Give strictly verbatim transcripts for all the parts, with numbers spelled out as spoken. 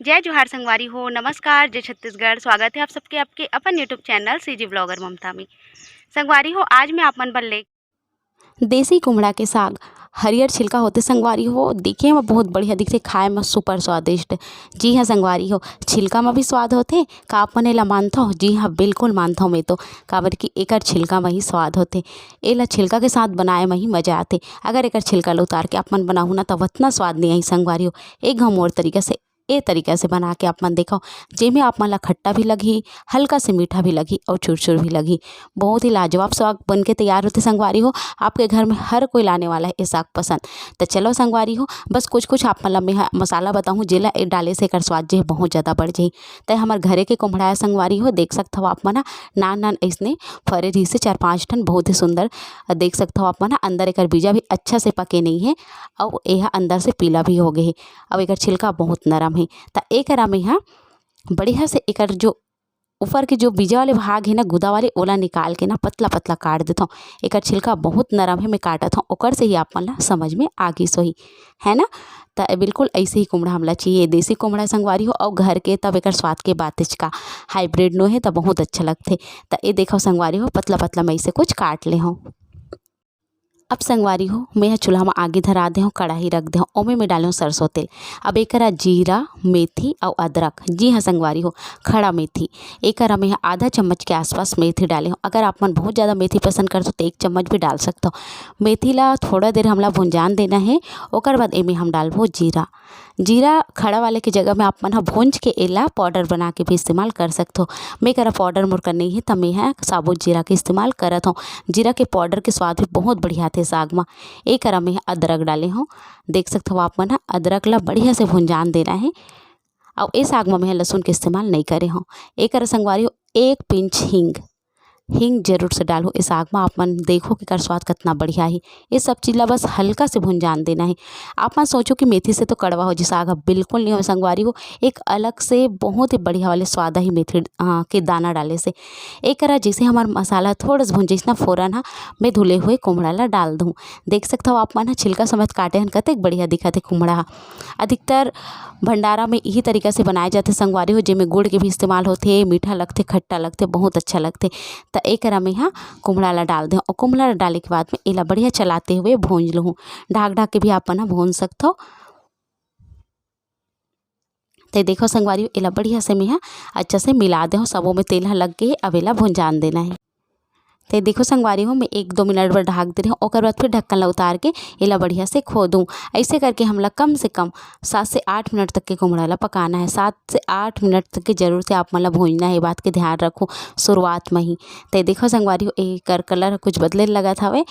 जय जोहार संगवारी हो, नमस्कार, जय छत्तीसगढ़। स्वागत है आप सबके आपके अपन YouTube चैनल सीजी ब्लॉगर ममता में। संगवारी हो, आज मैं आप मन बर ले देसी कुमड़ा के साग, हरियर छिलका होथे संगवारी हो, दिखे म बहुत बढ़िया दिखथे, खाए म सुपर स्वादिष्ट। जी हाँ संगवारी हो, छिलका म भी स्वाद होथे। का आप मन एला मानथव? जी हाँ, बिल्कुल मानथव मैं तो, काबर कि एकर छिलका म ही स्वाद होथे। एला छिलका के साथ बनाए म ही मजा आथे। अगर एकर छिलका ल उतार के आप मन बनाहू ना, त वतना स्वाद नइ आही संगवारी हो। एक घाव मोर तरीका से, ए तरीका से बना के आप मन देखव, जेमे आप मन ला खट्टा भी लगही, हल्का से मीठा भी लगही और चुरचुर भी लगही। बहुत ही लाजवाब साग बन के तैयार होथे संगवारी हो। आपके घर में हर कोई लाने वाला है ये साग पसंद। त चलो संगवारी हो, बस कुछ कुछ आप मन ला मैं ह मसाला बताहूँ, जेला ए डाले से एकर स्वाद जे है बहुत ज़्यादा बढ़ जाही। त हमर घरे के कुम्हड़ा है संगवारी हो, देख सकथव आप मन ह, नान नान अइसने फरे रहिसे चार पाँच ठन, बहुत ही सुंदर। देख सकथव आप मन ह, अंदर एकर बीजा भी अच्छा से पके नहीं है, अउ एहा अंदर से पीला भी हो गए हे। अब एकर छिलका बहुत नरम हे, त एकरा में ह बढ़िया से एकर जो ऊपर के जो बीजा वाले भाग हे ना, गुदा वाले, ओला निकाल के ना पतला पतला काट देथव। एकर छिलका बहुत नरम हे, मैं काटत हव, ओकर से ही आप मन ला समझ में आ गिस होही, है ना। त बिल्कुल ऐसे ही कुमड़ा हमला चाहिए, देसी कुमड़ा संगवारी हो, अउ घर के, तब एकर स्वाद के बात का, हाइब्रिड नो हे त बहुत अच्छा लगथे। त ए देखव संगवारी हो, पतला पतला मैं ऐसे कुछ काट ले हव। अब संगवारी हो, मैं ह चूल्हा म आगी धरा दे हव, कड़ाही रख दे हव, ओमे मैं डाले हव सरसों तेल। अब एकरा जीरा, मेथी अउ अदरक, जी हाँ संगवारी हो, खड़ा मेथी, एकरा मैं ह आधा चम्मच के आसपास मेथी डाले हव। अगर आप मन बहुत ज़्यादा मेथी पसंद करथव तो एक चम्मच भी डाल सकथव। मेथी ला थोड़ा देर हमला भुंजान देना हे, ओकर बाद एमे हम डालबो जीरा। जीरा खड़ा वाले के जगह में आप मन ह भूंज के एला पाउडर बना के भी इस्तेमाल कर सकथो। मैं करा पाउडर मोर कर नइ हे, त मैं ह साबुत जीरा के इस्तेमाल करत हव। जीरा के पाउडर के स्वाद भी बहुत बढ़िया आथे साग म। ए करा मैं ह अदरक डाले हव। देख सकथव आप मन ह, अदरक ला बढ़िया से भुंजान देना हे। अउ ए साग म मैं ह लहसुन के इस्तेमाल नइ करे हव। ए करा संगवारी हो, एक पिंच हींग, हींग जरूर से डालहू ए साग म। आप मन देखो कि एकर स्वाद कतना बढ़िया हे। ये सब चीज ला बस हल्का से भुंजान देना हे। आप मन सोचो कि मेथी से तो कड़वा हो जी साग ह, बिल्कुल नहीं हो संगवारी हो। एक अलग से बहुत ही बढ़िया वाले स्वाद आही मेथी, अ, के दाना डाले से। एक करा जैसे हमर मसाला थोड़ा सा भुंजे ना फोरन ह, मैं धुले हुए कुमड़ा ला डाल दूँ। देख सकथव आप मन ह, छिलका समेत काटे हन, कतेक बढ़िया दिखत हे कुमड़ा ह। अधिकतर भंडारा में इही तरीका से बनाए जाथे संगवारी हो, जेमे गुड़ के भी इस्तेमाल होथे, मीठा लगथे, खट्टा लगथे, बहुत अच्छा लगथे। त एकरा में हा कुमड़ा ला डाल देहूँ, और कुमड़ा ला डाले के बाद में एला बढ़िया चलाते हुए भूंज लूँ। ढाक ढाक के भी आप मन हा भूंज सकथो। ते देखो संगवारी हो, एला बढ़िया से मेहा अच्छा से मिला देहूँ, सबो में तेल हा लग गे हे। अब एला भुंजान देना हे। ते देखो संगवारी हो, मैं एक दो मिनट बर ढाक दे रही हूँ, ओकर बाद फिर ढक्कन ला उतार के एला बढ़िया से खो दूँ। ऐसे करके हमला कम से कम सात से आठ मिनट तक के कुमड़ा ला पकाना है। सात से आठ मिनट तक के जरूर से आप मन ला भूंजना है, ये बात के ध्यान रखो शुरुआत में ही। ते देखो संगवारी हो, एकर कलर कुछ बदले लगत हवे।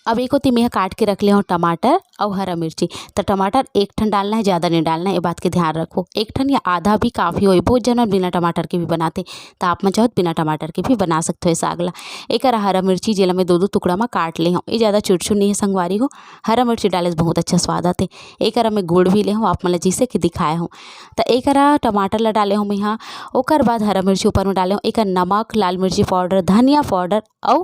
अब एक ओती मेहा काट के रख ले हूँ टमाटर अउ हरा मिर्ची। त टमाटर एक ठन डालना है, ज़्यादा नहीं डालना है, ये बात के ध्यान रखो। एक ठन या आधा भी काफ़ी होई, बहुत जन बिना टमाटर के भी बनाते, त आप मन चाहो त बिना टमाटर के भी बना सकते हो ये साग ला। एक हरा मिर्ची जेला मैं दो दो टुकड़ा में काट ले हूँ, ये ज़्यादा चुरचुर नहीं है संगवारी हो, हरा मिर्ची डाले से बहुत अच्छा स्वाद आते। एक मैं गुड़ भी ले हूँ, आप मन ला जैसे कि दिखाए हूँ। त एक टमाटर ला डाले हूँ मैं यहाँ, ओकर बाद हरा मिर्ची ऊपर में डाले हूँ, एक नमक, लाल मिर्ची पाउडर, धनिया पाउडर अउ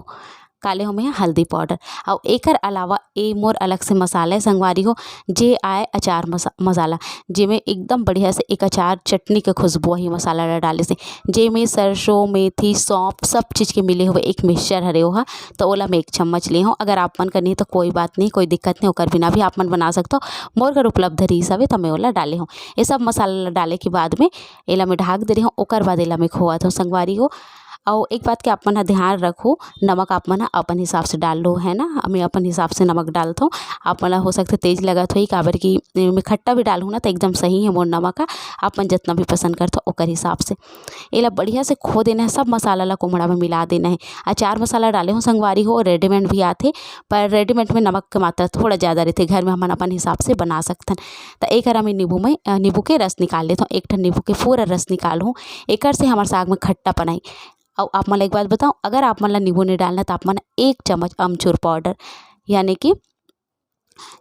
काले हो में हल्दी पाउडर। अउ एकर अलावा ए मोर अलग से मसाला है संगवारी हो, जे आय अचार मसा-, मसाला, जेमे एकदम बढ़िया से एक अचार चटनी के खुशबू ही मसाला ला डाले से, जेमे सरसों, मेथी, सौंफ, सब चीज़ के मिले हुए एक मिक्सचर हरे ओहा। तो ओला मैं एक चम्मच ले हूँ। अगर आप मन करनी है तो कोई बात नहीं, कोई दिक्कत नहीं, ओकर बिना भी आप मन बना सकते हो। मोर घर उपलब्ध रही हवे तो मैं ओला डाले हूँ। ये सब मसाला ला डाले के बाद में एला मैं ढाक दे रही हूँ, ओकर बाद एला मैं खोवत हूँ संगवारी हो। अउ एक बात के आप मन ह ध्यान रखो, नमक आप मन ह अपन हिसाब से डाल लो, है ना। मैं अपन हिसाब से नमक डालथों। आप मन ला हो सकथे तेज लगत होही, काबर कि मैं खट्टा भी डालहूँ ना, तो एकदम सही है मोर नमक ह। आप मन जितना भी पसंद करथो ओकर हिसाब से एला बढ़िया से खो देना है, सब मसाला ला कुमड़ा में मिला देना है। अचार मसाला डाले हो संगवारी हो, रेडीमेड भी आथे, पर रेडीमेड में नमक के मात्रा थोड़ा ज़्यादा रहथे, घर में हमन अपन हिसाब से बना सकथन। त एक हरा मैं नींबू में, अ, नींबू के रस निकाल लेथों, एक ठन नींबू के पूरा रस निकालहूँ, एकर से हमर साग में खट्टापन आही। अउ आप मन ला एक बात बताऊँ, अगर आप मन ला नींबू नहीं डालना, तो आप मन एक चम्मच अमचूर पाउडर, यानी कि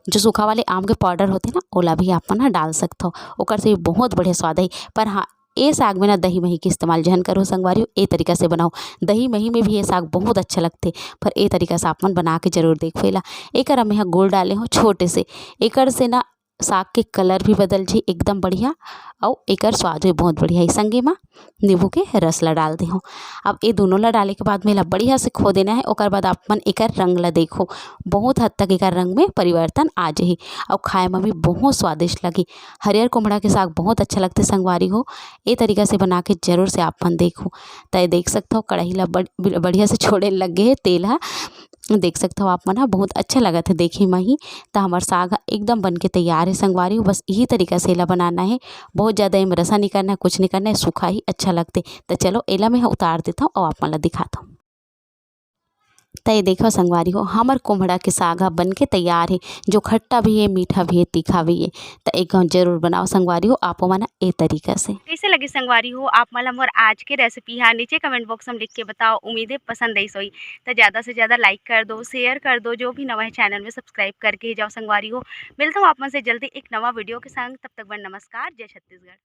जो सूखा वाले आम के पाउडर होथे ना, ओला भी आप मन ह डाल सकथो, ओकर से भी बहुत बढ़िया स्वाद आही। पर हाँ, ए साग में ना दही मही के इस्तेमाल झन करो संगवारी हो, ए तरीका से बनाओ। दही मही में भी ये साग बहुत अच्छा लगथे, पर ए तरीका से आप मन बना के जरूर देखो एला। एकर में ह गुड़ डाले हो छोटे से, एकर से ना साग के colour भी बदल जही एकदम बढ़िया, अउ एकर स्वाद भी बहुत बढ़िया हे। संगे म नींबू के रस ला डाल देहूँ। अब ये दोनों ला डाले के बाद में एला बढ़िया से खो देना हे। ओकर बाद आप मन एकर रंग ला देखो, बहुत हद तक एकर रंग में परिवर्तन आ जही अउ खाए म भी बहुत स्वादिष्ट लगही। हरियर कुम्हड़ा के साग बहुत अच्छा लगथे संगवारी हो। ए तरीका से बना के जरूर से आप मन देखो। त ये देख सकथव, कढ़ाई ला बड़-, बढ़िया से छोड़े लग गे हे तेल ह। देख सकथव आप मन ह, बहुत अच्छा लगत हे देखे म ही। त हमर साग ह एकदम बन के तैयार हे संगवारी हो। बस यही तरीका से एला बनाना हे, बहुत ज़्यादा एम रसा नहीं करना हे, कुछ नहीं करना हे, सूखा ही अच्छा लगथे। त चलो एला मैं ह उतार देथव अउ आप मन ला दिखाथव। त ये देखो संगवारी हो, हमर कुम्हड़ा के साग ह बन के तैयार हे, जो खट्टा भी हे, मीठा भी हे, तीखा भी हे। त एक घाव जरूर बनाओ संगवारी हो, आपो मन ह ए तरीका से। कैसे लगे संगवारी हो आप मन ला मोर आज के recipe हा? नीचे comment box में लिख के बताओ। उम्मीद हे पसंद आइस होही। त ज़्यादा से ज़्यादा like कर दो, share कर दो, जो भी नवा हे channel में subscribe करके ही जाओ संगवारी हो। मिलता हूँ आप मन से जल्दी एक नवा video के संग। तब तक बर नमस्कार, जय छत्तीसगढ़।